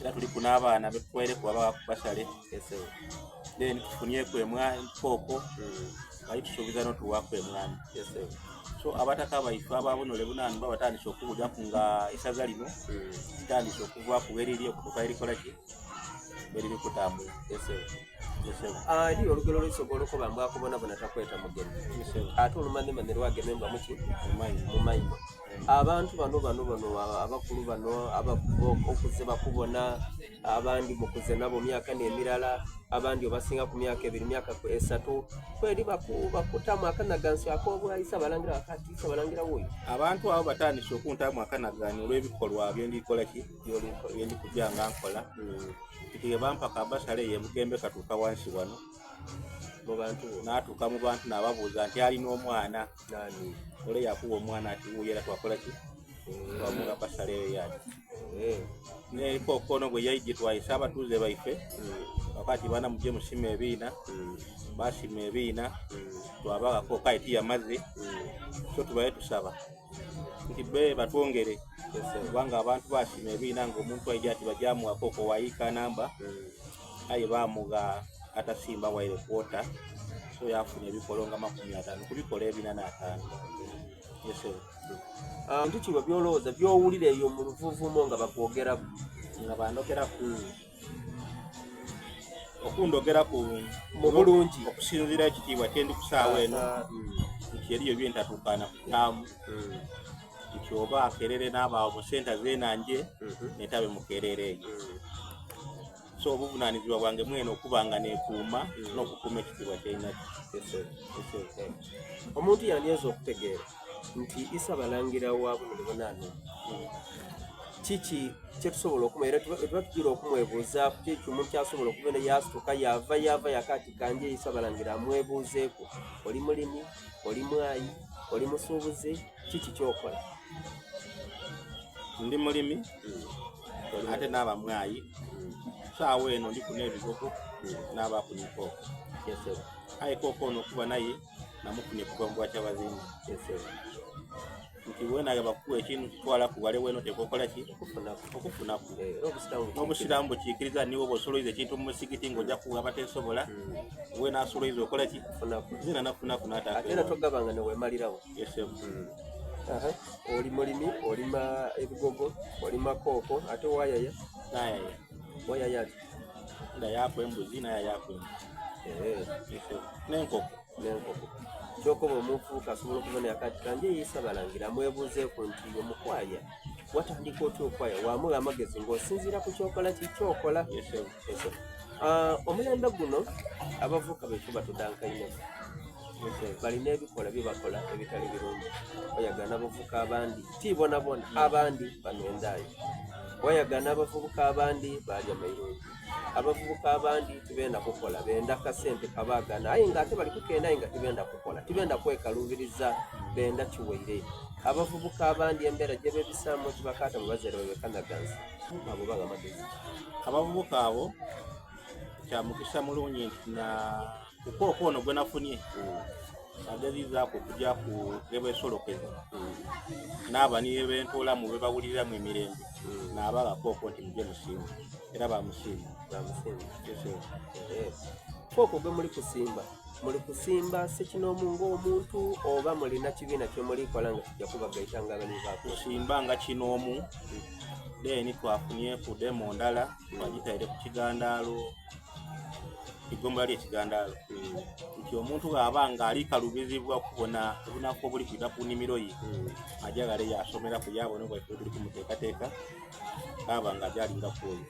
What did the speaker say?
Era tuliku n'abaana betutwaireku abawaku basale. Then tufunyeku emwani kooko, bali tusuubiza n'otuwaaku emwani. So abataka baife aba Bunole bunanu babatandise okuwuliraku nga isaza lino litandise okuvaaku weriri okutuuka erikola ki weriri kutambula. Eriyo olugero olw'Isoga olukoba mbu akubonabona takweta mugenyi, ate olumanhemane lwagema embwa muki mu maino. Abantu bano abakulu bano okuze bakubona, abandi mukuze nabo myaka n'emirala, abandi obasinga ku myaka 2, myaka 3, kweri bakutamu akanagansyo ak'obwaisa balangira bakati Sabalangira wuuyo. Abantu abo batandise okuntaamu akanagaani olw'ebikolwa byendikola ki byendikujja nga nkola. Nti bwe bampa kabasale eyo ebugembe katuuka wansi wano mu bantu bo. N'atuuka mu bantu n'ababuuza nti alina omwana? Nani? Ole yakuwa omwana ati wuuyo, era twakola ki, twamuwa basale eyo yati. Nekooko ono bwe yaije twayise abatuuze baife wakati bana mujje musima ebiina. Basima ebiina, twabagako kaye tiyamaze. So tubaye tusaba nti be batwongere, kubanga abantu basima ebiina ngaomuntu aija ati bajamuwa kooko wayiika namba, aye bamuga atasimba waire kwota. So yafuna ebikolo nga 50 ku bikolo 405. Yes, sir. Bintu ki byolowooza byowulira eyo mu luvuuvuumo nga bakwogeraku? Nga bandogeraku, okundogeraku mu bulungi. Okusinziira ekitiibwa kyendi ku saawa eno, nti eriyo byentatuukana kutaamu, nti oba akerere n'abaawo mu senta zenanje netabe mu kerere eyo. So obuvunanyizibwa bwange mwene okuba nga nekuuma n'okukuuma ekitiibwa kyenakyo. Omuntu yandyeza okutegeera nti Isabalangira wa Bunule Bunaano, kiki kyetusobola okuma era tuba tugira okumwebuuzaaku? Kiki omuntu kyasobola okubona yasituka yava yakati kanje Isabalangira amwebuuzeeku? Oli mulimi, oli mwayi, oli musuubuzi, kiki kyokola? Ndi mulimi ate n'aba mwayi. Saawa eno ndi kuna ebigogo n'abaku ne kooko, aye kooko ono okuba naye namufunye kuva mu bwakyabazinga, nti wenaga bakuwa ekintu kitwala ku wale weno tekokola ki okufunaku. N'obusiraamu bukiikiriza niwe bw'osoloiza ekintu mu musigiti ng'ojja kuwa abateesobola, we naasoloiza okola ki, zina nafunaku. Ate era togabanga newemalirawo. N'ataaka. Oli mulimi, olima ebigogo, olima kooko, ate wayaya? Nayaya. Wayaya ati? Ndayaku embuzi, nayayaku embuzi n'enkoko. N'enkoko. Kyokoba omuvubuka asobola okubona akati kanje Isabalangira amwebuuzeeku nti omukwaya watandika otya okwaya, wamuwa amagezi ng'osinziira ku kyokola ki kyokola? Omulembe guno abavubuka betu batudankaine, balina ebikola byebakola ebitali birungi. Wayagana abavubuka abandi tibonabona, abandi banwendaayo. Wayagana abavubuka abandi balya mairungi, abavubuka abandi tibenda kukola, benda kasente kabagana, aye nga ate bali kukenda, aye nga tibenda kukola, tibenda kwekalubiriza, benda kiwaire. Abavubuka abandi embeera gye bebisaamu tibakaata mu bazaire babekanagansi. Abo baga amagezi? Abavubuka abo kyamukisa mulungi nti na kukooko ono gwe nafunye agezizaako okujja ku gebwesolokeza n'aba niye bentoolamu bebawuliriramu emirembe, n'abaga kooko nti mujje musiima, era bamusiima. Bamusiima. Kooko gwe muli kusimba, muli kusimba sekinoomu ng'omuntu, oba mulina kibiina kyemulikola nga kijja kubagaita nga abalimi baako? Kusimba nga kinoomu, then twafunye ku demo ndala twagitaire ku kigandaalo, igombola ly'ekigandaalo, nti omuntu bw'aba nga ali kalubizibwa okubona obunafu obuli kwida ku nnimiro ye, ajagale yasomeraku yabona obwaife tuli kumuteekateeka aba nga ajalinga ku oyo.